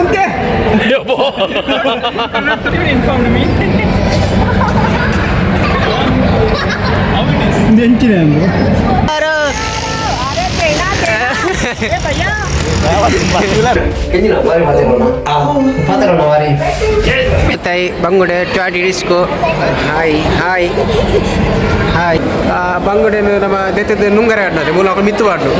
ಉಂತೆ ಎಂಚಿನ ತಾಯಿ ಬಂಗುಡೆ ಚಾಟಿ ಡಿಸ್ಕೋ. Hi hi hi. ಬಂಗುಡೆನು ನಮ್ಮ ದೆತ್ತದ ನುಂಗರೆ ಆಡ್ನದೆ ಮೂಲ ಮಿತ್ತು ಬಾಡ್ಲು.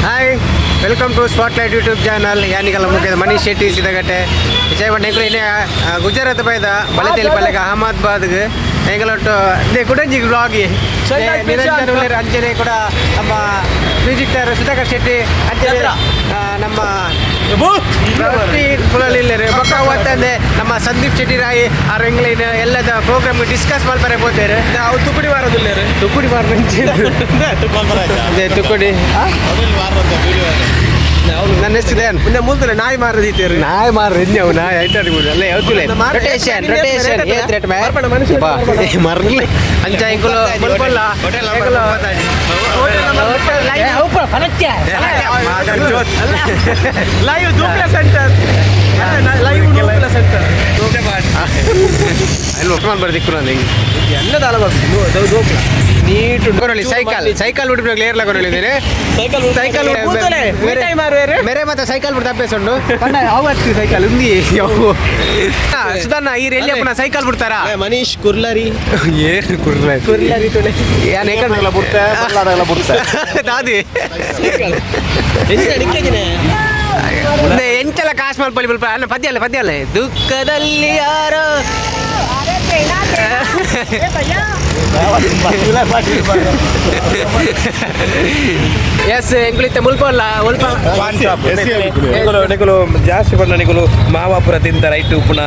Hi, welcome to Spotlight YouTube channel. ಯಾನಿಗಲ್ಲ ಮುಖ್ಯ ಮನೀಶ್ ಶೆಟ್ಟಿ ಸಿದಗಟ್ಟೆ ವಿಜಯಪಟ್ಟಣ. ಎಂಕುಲು ಇನ್ನೇ ಗುಜರಾತ್ ಬೈದ ಬಲತೇಲಿ ಪಲ್ಲೆಗ ಅಹಮದಾಬಾದ್ಗೆ. ಎಂಕಲೊಟ್ಟು they ಕುಡಂಜಿ ಬ್ಲಾಗಿ ನಿರಂಜನ್ ಉಲ್ಲೇರು. ಅಂಚನೆ ಕೂಡ ನಮ್ಮ ಮ್ಯೂಸಿಕ್ ಡೈರೆಕ್ಟರ್ ಸುಧಾಕರ್ ಶೆಟ್ಟಿ, ಅಂಚನೆ ನಮ್ಮ ಪುಲಲಿಲ್ಲೇರು ಬೊಕ್ಕ ಅವತ್ತಂದೆ ನಮ್ಮ ಸಂದೀಪ್ ಶೆಟ್ಟಿ ರಾಯಿ. ಆ ಎಂಗ್ಲೈನ್ ಎಲ್ಲದ ಪ್ರೋಗ್ರಾಮ್ ಡಿಸ್ಕಸ್ ಮಲ್ಪರೆ ಪೋತೇರು. ಅವು ತುಕುಡಿ ವಾರದಿಲ್ಲೇರು. ತುಕ್ಕುಡಿ ಬಾರ್, ಅದೇ ತುಕ್ಕುಡಿ. ನನ್ನ ಎಷ್ಟಿದೆ? ಮುಂದೆ ಮುಲ್ತಲೆ ನಾಯಿ ಮಾರದಿತ್ತೇರು. ನಾಯಿ ಮಾರ ಅವು ನಾಯಿ ಐತಾಡಿ ಬಿಡು ಅಲ್ಲ ಯಾವ್ದುಲೆ. ರೊಟೇಷನ್ ರೊಟೇಷನ್ ಏತ್ ರೇಟ್ ಮೇ ಬಾ ಮರ್ಲಿ ಅಂಚ ಇಂಕುಲು ಮುಲ್ಪಲ್ಲ. ಲೈವ್ ದೂಪ್ಲ ಸೆಂಟರ್, ಲೈವ್ ದೂಪ್ಲ ಸೆಂಟರ್. ಅಲ್ಲಿ ಒಪ್ಪಮಾನ್ ಬರ್ದಿಕ್ಕು ನಾನು ಹಿಂಗೆ. ಎಲ್ಲ ದಾಲ ದೂಪ್ಲ. ನೀಟ್ ಕೊರಳಿ ಸೈಕಲ್ ಸೈಕಲ್ ಬಿಟ್ಟು ಏರ್ಲ ಕೊರಳಿದ್ದೇನೆ. ಸೈಕಲ್. ಸೈಕಲ್. ಕೂತಲೆ ಮಿಠಾಯಿ ಮಾರುವೇರು. ಮೇರೆ ಮತ್ತೆ ಸೈಕಲ್ ಬಿಡ್ತಾ ಅಭ್ಯಾಸ ಉಂಟು ಅವತ್ತು ಸೈಕಲ್ ಉಂದಿ ಯವ್ವ. ಸುಧಾನ ಈ ಎಲ್ಲಿ ಅಪ್ಪನ ಸೈಕಲ್ ಬಿಡ್ತಾರಾ? ಮನೀಶ್ ಕುರ್ಲರಿ. ಏನು ಕುರ್ಲ? ಕುರ್ಲರಿ ತುಳೆ. ಯಾನ್ ಏಕಂದ್ರೆ ದಾದಿ. ಎಷ್ಟು ಅಡಿಕೆಗಿನೇ. ಮುಂದೆ ಎಂತೆಲ್ಲ ಕಾಸು ಮಲ್ಪಲಿ ಬಲ್ಪ ಅಲ್ಲ ಪದ್ಯ ಅಲ್ಲ ಪದ್ಯ ಅಲ್ಲ ದುಃಖದಲ್ಲಿ ಯಾರೋ. ಎಸ್ ಎಂಕುಲಿತ್ತ ಮುಲ್ಪಲ್ಲ ಮುಲ್ಪ. ನಿಕುಲು ನಿಕುಲು ಜಾಸ್ತಿ ಪಂಡ ನಿಕುಲು ಮಾವಾಪುರ ತಿಂತ ರೈಟ್ ಉಪ್ಪುನ.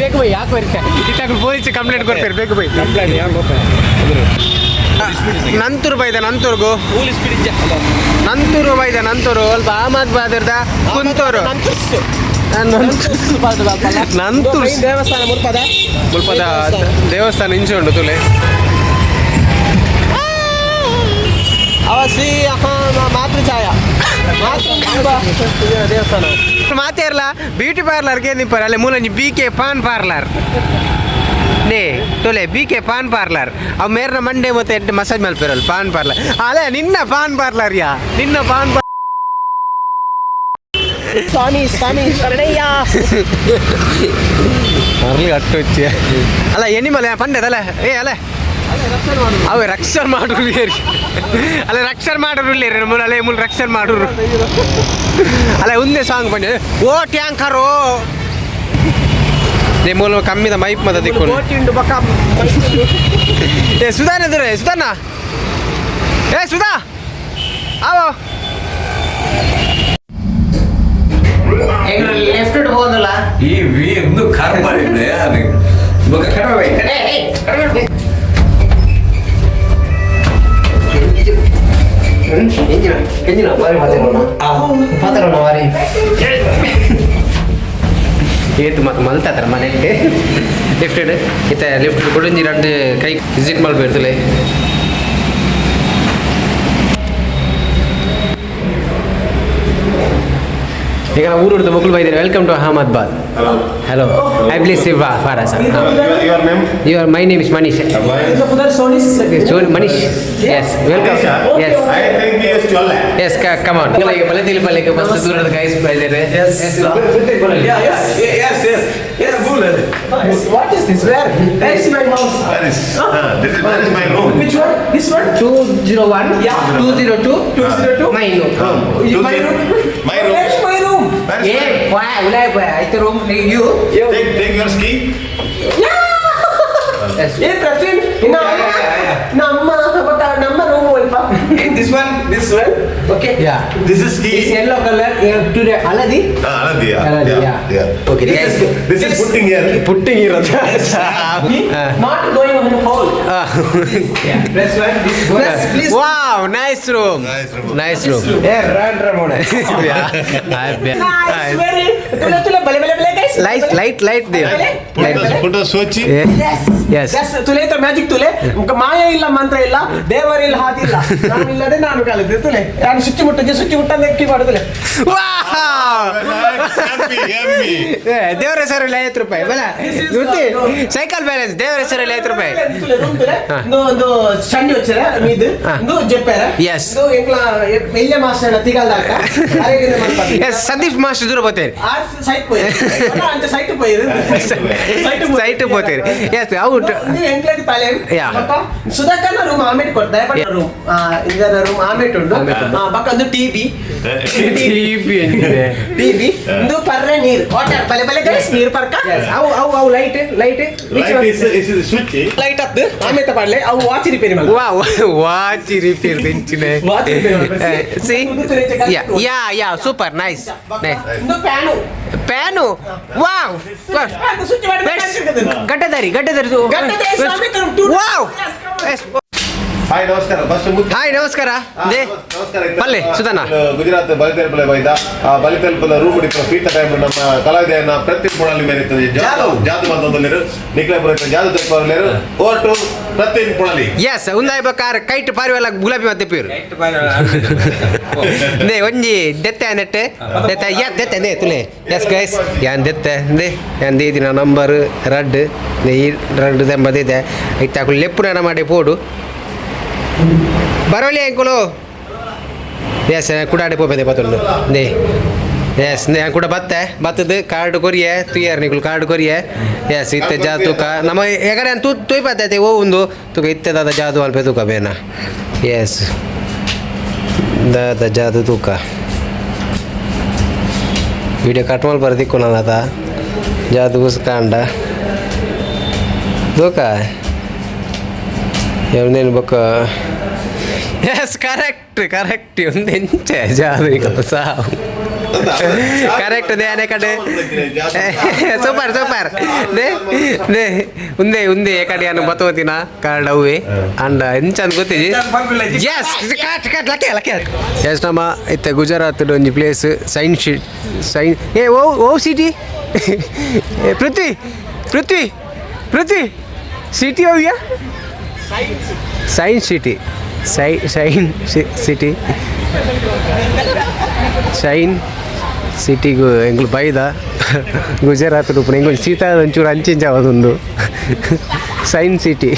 ಬೇಕು ಬೈ, ಯಾಕೆ ಬರುತ್ತೆ ಇತ್ತಾಗ ಪೊಲೀಸ್ ಕಂಪ್ಲೇಂಟ್ ಕೊಡ್ತಾರೆ. ಬೇಕು ಬೈ. ನಂತೂರು ಬೈದ ನಂತೂರ್ಗು ನಂತೂರು ಬೈದ ನಂತೂರು ಅಲ್ಪ ಅಹಮದ್ ಬಾದರ್ದ ಕುಂತೂರು ನಂತೂರು. ದೇವಸ್ಥಾನ ಮುಲ್ಪದ. ಮುಲ್ಪದ ದೇವಸ್ಥಾನ ಇಂಚೆ ಉಂಟು ತುಲೆ. ಅವ ಶ್ರೀ ಮಾತೃ ಛಾಯಾ ಮಾತೃ ದೇವಸ್ಥಾನ. ಮಾತೇರ್ಲ ಬ್ಯೂಟಿ ಪಾರ್ಲರ್ಗೆ ನಿಂಪರ ಅಲ್ಲೇ ಮೂಲಂಜಿ ಬಿ ಕೆ ಪಾನ್ ಪಾರ್ಲರ್ ನೇ ತೊಲೆ. ಬಿ ಕೆ ಪಾನ್ ಪಾರ್ಲರ್ ಅವು ಮೇರ್ನ ಮಂಡೆ ಮತ್ತೆ ಎಡ್ಡೆ ಮಸಾಜ್ ಮಲ್ಪೇರಲ್ಲ ಪಾನ್ ಪಾರ್ಲರ್ ಅಲ್ಲ. ನಿನ್ನ ಪಾನ್ ಪಾರ್ಲರ್ ಯಾ ನಿನ್ನ ಪಾನ್. ಸ್ವಾಮಿ ಸ್ವಾಮಿ ಶರಣಯ್ಯ. ಅರ್ಲಿ ಅಟ್ಟು ಹೆಚ್ಚಿ ಅಲ್ಲ ಎನಿಮಲ್ ಪಂಡೆದಲ್ಲ. ಏ ಅಲ್ಲ ಅವೆ ರಕ್ಷಣೆ ಮಾಡೋರು ಅಲ್ಲ, ರಕ್ಷಣೆ ಮಾಡೋರು ಇಲ್ಲ ಮೂಲ ಅಲ್ಲೇ ಮೂಲ ರಕ್ಷಣೆ ಮಾಡೋರು ಅಲ್ಲ. ಒಂದೇ ಸಾಂಗ್ ಬಂದೆ ಓ ಟ್ಯಾಂಕರು they ಮೂಲ ಕಮ್ಮಿದ ಮೈಪ್ ಮದ ದಿಕ್ಕು. ಬೋಟಿ ಬಕ್ಕ. ಏ ಸುಧಾನ ಎದುರೆ ಸುಧಾನ, ಏ ಸುಧಾ ಆವೋ. ಲೆಫ್ಟ್ ಹೋದಲ್ಲ. ಈ ವಿ ಒಂದು ಕರ್ಮ ಇದೆ ಅದು ಬೊಕ ಕಡಿಮೆ. ಏತು ಮತ್ತು ಮಲ್ತಾತ್ರ ಮನೆಗೆ ಲಿಫ್ಟ್ ಇತ್ತ ಲಿಫ್ಟ್ ಕೊಡಂಜಿ രണ്ട് ಕೈ ವಿಸಿಟ್ ಮಲ್ಪೇರ್ತಲೆ. ಈಗ ನಾವು ಊರು ಮಕ್ಕಳು ಬೈದಿರಿ. Welcome to Ahmedabad. Hello, I please ಫಾರ sir. Your name? Your my name is Manish. ಸೋನಿಸ್. Manish, yes, welcome, yes. I think he is Chola. Yes, come on. ಈಗ ಬಲತಿಲಿ ಪಲ್ಯಕ್ಕೆ ಮಸ್ತ್ ದೂರದ guys ಬೈದಿರಿ. Yes, yes. Yes, What is this? Where? Where is my house? Where is my room? Which one? This one? 201. Yeah. 202. 202? My room. My room? My room. Where is my room? Where is ಏ my ಉಲಾಯ್ boy ಆಯ್ತು room you. Take your ski. ಏ ಪ್ರವೀಣ್, ನಮ್ಮ but ನಮ್ಮ room ಅಲ್ಪ. This one. This one, okay. Yeah. This is ski. Is yellow colour today ಹಳದಿ. Ah, Aladi, yeah. ಹಳದಿ. Yeah. Yeah. Okay. This is putting here. Putting ಇರೋದು. Not going on hole. Press one, this press please. Wow, nice room. Nice room. Nice room. Nice, very ತುಲ ತುಲ ಬಲೆ ಬಲೆ ಬಲೆ guys. ಲೈ Light light light Dev Put the, put the switch. Yes. Yes, ತುಲೆ magic ತುಲೆ ಮಾಯ ಇಲ್ಲ, ಮಂತ್ರ ಇಲ್ಲ, ದೇವರಿಲ್ಲ, ಹಾದಿಲ್ಲ, ನಾನು ಇಲ್ಲದೆ ನಾನು ಕಲಿತೆ ತುಲೆ. ನಾನು ಸ್ವಿಚ್ ಮುಟ್ಟಕ್ಕೆ ಸ್ವಿಚ್ ಮುಟ್ಟಂದ್ರೆ ಕೀ ಮಾಡುದಿಲ್ಲ. Happy, happy. ದೇವರ ಹೆಸರಲ್ಲಿ 50 ರೂಪಾಯಿ ಬಲ ಸೈಕಲ್ ಬ್ಯಾಲೆನ್ಸ್, ದೇವರ ಹೆಸರಲ್ಲಿ 50 ರೂಪಾಯಿ. ತುಲೆ ರೂಮ್ ತುಲೆ ಒಂದು ಒಂದು ಚಂಡಿ వచ్చాರ ಮೀದು ಒಂದು ಜೆಪ್ಪೇರ. Yes. ಇದು ಎಂಕ್ಲ ಎಲ್ಯ ಮಾಸ್ಟರ್ ತಿಗಲ್ದಾಕ. ಎಸ್, ಸಂದೀಪ್ ಮಾಸ್ಟರ್ ದೂರ పోతారు. ಸೈಟ್ ಪೋಯಿ ಅಂಚ ಸೈಟ್ ಪೋಯಿ. ಸೈಟ್ పోతారు. S, out. ಎಂಕ್ಲకి ತಲೆ. Yeah. ಸುಧಾಕರ್ನ ರೂಮ್ ಆಮೇಲೆ ಕೊಡ್ತಾರೆ. ರೂಮ್ ಇದರ ರೂಮ್ ಆಮೇಲೆ ಉಂಡು. ಬಕ್ಕ ಒಂದು ಟಿವಿ ಟಿವಿ ಒಂದು ಪರ್ರೆ ನೀರು ವಾಟರ್ ಬಲೆ ಬಲೆ ಗೈಸ್ ನೀರು ಪರ್ಕ. ಅವು ಅವು ಅವು light light. Light is the switch. Light ಹತ್ತು ಆಮೇಲೆ ಪಾಡ್ಲೆ ಅವು ವಾಚ್ ರಿಪೇರಿ ಮಾಡಿ. ವಾವ್, ವಾಚ್ ರಿಪೇರ್ ತಿಂಚಿನೆ. Watch repair ಮಾಡ್ತಾರೆ. See, yeah yeah yeah, super nice nice. ಒಂದು ಪ್ಯಾನು. ಪ್ಯಾನು, ವಾವ್. ಸ್ವಿಚ್ ಮಾಡಿ. ಗಡ್ಡದಾರಿ ಗಡ್ಡದಾರಿ. ಗಡ್ಡಧಾರಿ ಸ್ವಾಮಿ ತರು. ವಾವ್. ಹಾಯ್, ನಮಸ್ಕಾರ ಫಸ್ಟ್. ಹಾಯ್, ನಮಸ್ಕಾರ. They ನಮಸ್ಕಾರ. ಪಲ್ಲೆ ಸುಧನ. ಗುಜರಾತ್ ಬಲಿತೆಲ್ಪಲೆ ಬೈದ ಆ ಬಲಿತೆಲ್ಪದ ರೂಮ್ ಇಪ್ಪ ಫೀತ ಟೈಮ್ ನಮ್ಮ ಕಲಾವಿದೆಯನ್ನ ಪ್ರತಿ ಪುಣಲಿ ಮೇರೆ ಇರ್ತದೆ. ಜಾದು ಜಾದು ಮಾತೊಂದುಲ್ಲೇರು ನಿಕ್ಲೆ ಪುರ ಜಾದು ತೆಲ್ಪಲೇರು. ಓವರ್ ಟು ಪ್ರತಿ ಪುಣಲಿ. ಎಸ್, ಉಂದಾಯ್ ಬಕ್ಕಾರ ಕೈಟ್ ಪಾರಿವಲ್ಲ ಗುಲಾಬಿ ಮತ್ತೆ ಪೀರು ನೇ ಒಂಜಿ ದೆತ್ತೆ ನೆಟ್ಟೆ ದೆತ್ತೆ ಯಾ ದೆತ್ತೆ ನೇ ತುಲೆ. ಎಸ್ ಗೈಸ್, ಯಾನ್ ದೆತ್ತೆ they ಯಾನ್ ದೇದಿನ ನಂಬರ್ ರಡ್ಡ್ ನೇ ಈ ರಡ್ಡ್ ದೆಂಬ ದೇದೆ ಇತ್ತೆ ಅಕುಲು ಲೆಪ್ಪುನ ಮಾಡಿ ಪೋಡು ಬರೋಲಿ ಅಂಕುಲು. ಎಸ್, ಕುಡಾಡೆ ಪೋಪೆದೆ ಪತ್ತುಂಡು ನೇ. ಎಸ್, ನೇ ಕೂಡ ಬತ್ತೆ ಬತ್ತದ ಕಾರ್ಡ್ ಕೊರಿಯೆ ತುಯ್ಯಾರ ನಿಕುಲು ಕಾರ್ಡ್ ಕೊರಿಯೆ. ಎಸ್, ಇತ್ತೆ ಜಾ ತೂಕ ನಮ್ಮ ಎಗಡೆ ತೂ ತೂಯ್ ಪತ್ತೆ ಓ ಒಂದು ತೂಕ ಇತ್ತೆ ದಾದ ಜಾದು ಅಲ್ಪ ತೂಕ ಬೇನ. ಎಸ್, ದಾದ ಜಾದು ತೂಕ ವಿಡಿಯೋ ಕಟ್ ಮಲ್ ಬರದಿಕ್ಕು ನಾನು ಜಾದು ಕಾಂಡ ತೂಕ ಎವ್ನೇನು ಬೊಕ್ಕ. ಎಸ್, ಕರೆಕ್ಟ್ ಕರೆಕ್ಟ್, ಒಂದು ಎಂಚೆ ಜಾದು ನಿಕಲು ಸಾವು ಕರೆಕ್ಟ್ they ಅನೆ ಕಡೆ. ಸೂಪರ್ ಸೂಪರ್ they they ಉಂದೆ ಉಂದೆ ಏಕಡೆ ಅನ್ನು ಬತ್ತೋತಿನ ಕಾರ್ಡ್ ಅವೆ ಅಂಡ ಎಂಚ ಅಂತ ಗೊತ್ತಿಜಿ. ಎಸ್, ಕಟ್ ಕಟ್ ಲಕ್ಕೆ ಲಕ್ಕೆ. ಎಸ್, ನಮ್ಮ ಇತ್ತೆ ಗುಜರಾತ್ ಒಂಜಿ ಪ್ಲೇಸ್ ಸೈನ್ she sign ಏ ಓ ಓ ಸಿಟಿ. ಪೃಥ್ವಿ ಪೃಥ್ವಿ ಪೃಥ್ವಿ ಸಿಟಿ ಹೋಗ್ಯಾ ಸೈನ್ ಸಿಟಿ ಸೈ ಸೈನ್ ಸಿಟಿ ಶೈನ್ ಸಿಟಿಗು ಎಂಗ್ಲು ಬೈದ ಗುಜರಾತ್ ರೂಪಣ ಎಂಗುಲು ಸೀತಾ ಒಂಚೂರು ಅಂಚಿಂಚ ಸೈನ್ ಸಿಟಿ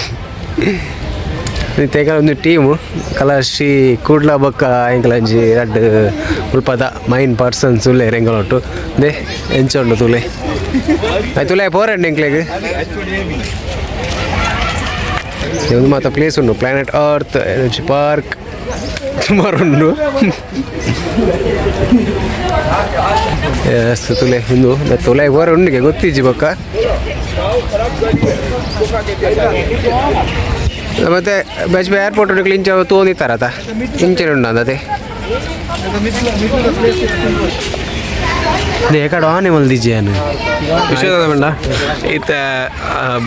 ತೆಗಲ ಒಂದು ಟೀಮು ಕಲಾಶಿ ಕೂಡ್ಲ ಬೊಕ್ಕ ಎಂಕಲಂಜಿ ರಡ್ಡ್ ಮುಲ್ಪದ ಮೈನ್ ಪರ್ಸನ್ಸ್ ಉಲ್ಲೇರ್ ಎಂಕಲೊಟ್ಟು they ಎಂಚ ಉಂಡು ತುಲೆ ತುಲೆ ಪೋರಂಡು ಎಂಕ್ಲೆಗ್. ಒಂದು ಮಾತ ಪ್ಲೇಸ್ ಉಂಡು ಪ್ಲಾನೆಟ್ ಅರ್ತ್ ಒಂಜಿ ಪಾರ್ಕ್ ಸುಮಾರು ಉಂಡು. ಎಸ್, ತುಲೆ ಉಂದು ತುಲೆ ಬೋರ ಉಂಡಿಗೆ ಗೊತ್ತಿಜ್ಜಿ ಬೊಕ್ಕ. ಮತ್ತೆ ಬಜ್ಪೆ ಏರ್ಪೋರ್ಟ್ ಉಂಡು ಇಂಚ ತೋಂದಿತ್ತಾರತ ಇಂಚಿನ ಉಂಡು ಅಂದತೆ ಏಕಡ ಆನೆ ಮಲ್ದಿಜ್ಜಿ ವಿಶ್ವದ ಬಂಡ ಇತ್ತೆ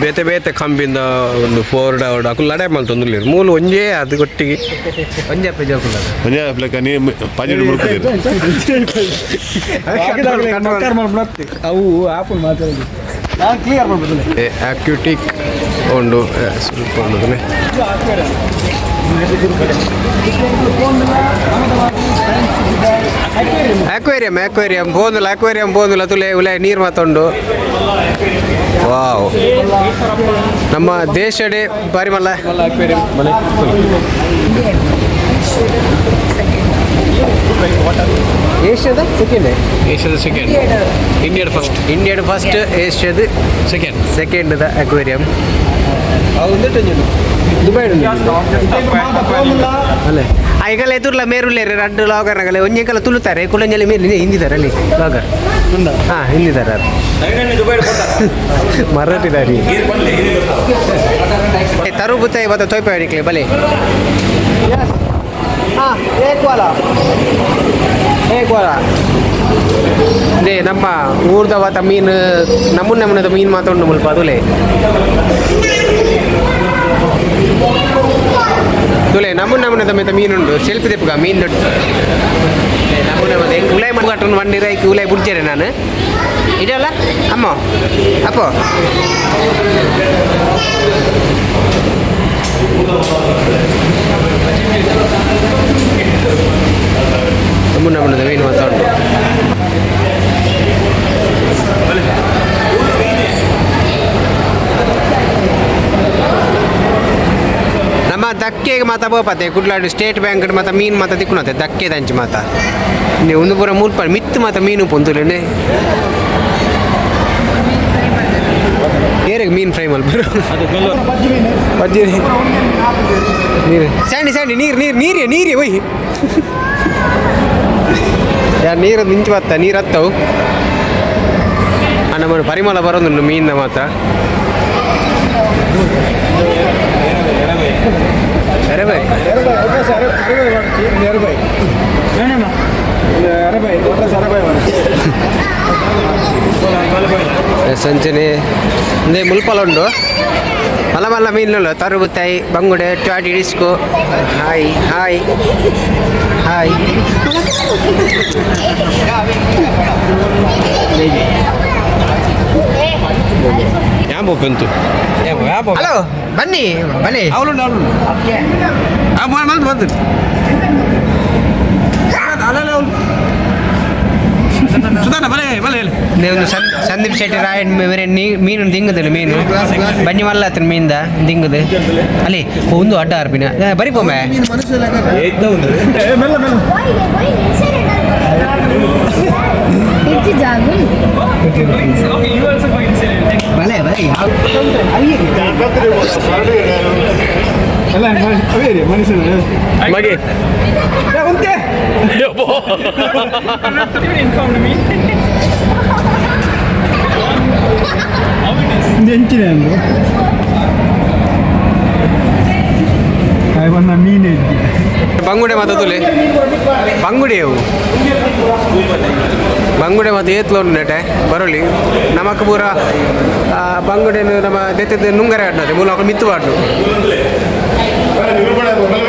ಬೇತೆ ಬೇತೆ ಕಂಬಿಂದ ಒಂದು ಫೋರ್ಡ್ ಅವಡು ಅಕುಲು ಲಡೆ ಮಲ್ತೊಂದುಲ್ಲೆರ್ ಮೂಲು ಒಂಜೇ ಅದು ಒಟ್ಟಿಗೆ. ಒಂಜಪ್ಪೆ ಜೋಕುಲ. ಒಂಜೇ ಪ್ಲೇಕ ನೀ ಪಂಜಿಡ್ ಮುರ್ಕುದಿರು. ಅವು ಆಪಲ್ ಮಾತಾಡೋದು ನಾನು ಕ್ಲಿಯರ್ ಮಾಡ್ಬೋದು. ಅಕ್ಯೂಟಿಕ್ ಉಂಡು ಸ್ವಲ್ಪ ಉಂಡು. ಅಕ್ವೇರಿಯಂ ಅಕ್ವೇರಿಯಂ ಪೋಂದುಲ ಅಕ್ವೇರಿಯಂ ಪೋಂದುಲ ತುಲೆ ಉಲೆ ನೀರು ಮಾತುಂಡು. ವಾವ್, ನಮ್ಮ ದೇಶಡೆ ಬಾರಿ ಮಲ್ಲ. ಏಷ್ಯಾದ ಸೆಕೆಂಡ್. ಏಷ್ಯಾದ ಸೆಕೆಂಡ್, ಇಂಡಿಯಾದ ಫಸ್ಟ್. ಇಂಡಿಯಾದ ಫಸ್ಟ್, ಏಷ್ಯಾದ second. Second the aquarium Dubai ಅಲ್ಲೇ ಐಗಲ ಎದುರ್ಲ ಮೇರುಲ್ಲೇರು ರಡ್ಡು ಲಾಗರ್ ನಗಲೆ ಒಂಜಿ ಕಲ ತುಳುತ್ತಾರೆ ಕುಲಂಜಲಿ ಮೇರು ಹಿಂದಿದ್ದಾರೆ ಅಲ್ಲಿ ಲಾಗರ್. ಹಾಂ, ಹಿಂದಿದ್ದಾರೆ ಮರಾಠಿದಾರಿ ತರು ಬುತ್ತ ಇವತ್ತು ತೋಯ್ಪ ನಿಕ್ಲೆ ಬಲೆ. ಹಾಂ, ಏಕ್ ವಾಲ ಏಕ್ ವಾಲ they ನಮ್ಮ ಊರ್ದವತ ಮೀನು ನಮೂನೆ ನಮೂನೆದ ಮೀನು ಮಾತ್ರ ಉಂಡು ಮುಲ್ಪ ಅದುಲೇ. ತುಲೆ ನಮೂನೆ ನಮೂನೆ ಮೆತ್ತ ಮೀನುಂಡು ಸೆಲ್ಫಿ ದೆಪ್ಪುಗ ಮೀನು ದೊಡ್ಡ ನಮೂನೆ ಮತ್ತೆ ಉಲಾಯ್ ಮಡ್ಗಾಟು ಬಂಡಿರ ಐಕ್ ಉಲಾಯ್ ಬುಡ್ಜಾರೆ ನಾನು ಇದಲ್ಲ ಅಮ್ಮ ಅಪ್ಪೋ. ನಮೂನೆ ನಮೂನೆ ಮೀನು ಮಾತ್ರ ಉಂಟು. ನಮ್ಮ ದಕ್ಕೆಗೆ ಮಾತ ಬೋಪತೆ ಕುಡ್ಲಾಡು ಸ್ಟೇಟ್ ಬ್ಯಾಂಕ್ ಮಾತ ಮೀನು ಮಾತ ತಿಕ್ಕುನತೆ ದಕ್ಕೆ ದಂಚಿ ಮಾತ ನೀವು ಒಂದು ಪೂರ ಮೂರು ಪಾಡು ಮಿತ್ತು ಮಾತ ಮೀನು ಪೊಂತುಲೇನೆ ಏರಿಗೆ ಮೀನು ಫ್ರೈ ಮಲ್ಪರು ಬಜ್ಜಿ ನೀರು ಸ್ಯಾಂಡಿ ಸ್ಯಾಂಡಿ ನೀರು ನೀರು ನೀರೇ ನೀರೇ ಒಯ್ ಯಾರು ನೀರು ಮಿಂಚು ಬತ್ತ ನೀರು ಹತ್ತವು. ನಮ್ಮ ಪರಿಮಳ ಬರೋದುಂಟು ಮೀನಿನ ಮಾತ್ರ. ಅರೆ ಬಾಯ್. ಸಂಚನೆ ಇಂದೇ ಮುಲ್ಪಲ ಉಂಡು ಮಲ್ಲ ಮಲ್ಲ ಮೀನುಲು ತರುಬುತ್ತಾಯಿ ಬಂಗುಡೆ ಚಾಟಿ ಡಿಸ್ಕೋ. Hi hi hi. ಯಾಂಬ ಹಲೋ ಬನ್ನಿ ಬನ್ನಿ. ಅವಳು ಅವಳು ಬಂದು ಬಂದು ಸುಧಾನ ಬಲೆ ಬಲೆ. ಒಂದು ಸಂದೀಪ್ ಶೆಟ್ಟಿ ರಾಯ್ ಬೇರೆ ನೀ ಮೀನು ದಿಂಗುದಿಲ್ಲ ಮೀನು ಬನ್ನಿ ಮಲ್ಲ ಹತ್ರ ಮೀನ್ದ ದಿಂಗುದು ಅಲ್ಲಿ ಒಂದು ಅಡ್ಡ ಅರ್ಪಿನ ಬರಿ ಪೊಮ್ಮೆ. ಹೆಚ್ಚು ಜಾಗ. ಬಲೆ ಬಲೆ. ಮಗೆ. ಎಂಚಿನ ಬಂದ ಮೀನು. ಬಂಗುಡೆ ಮಾತ ತುಲೆ ಬಂಗುಡೆ ಅವು ಬಂಗುಡೆ ಮಾತ ಏತ್ಲ ಉಂಡು ನೆಟೆ ಬರೋಲಿ ನಮಕ್ ಪೂರ ಬಂಗುಡೆನು ನಮ್ಮ ದೆತ್ತದ ನುಂಗರೆ ಆಡ್ನದೆ ಮೂಲ ಮಿತ್ತು ಪಾಡ್ನು. ಬಲೆ.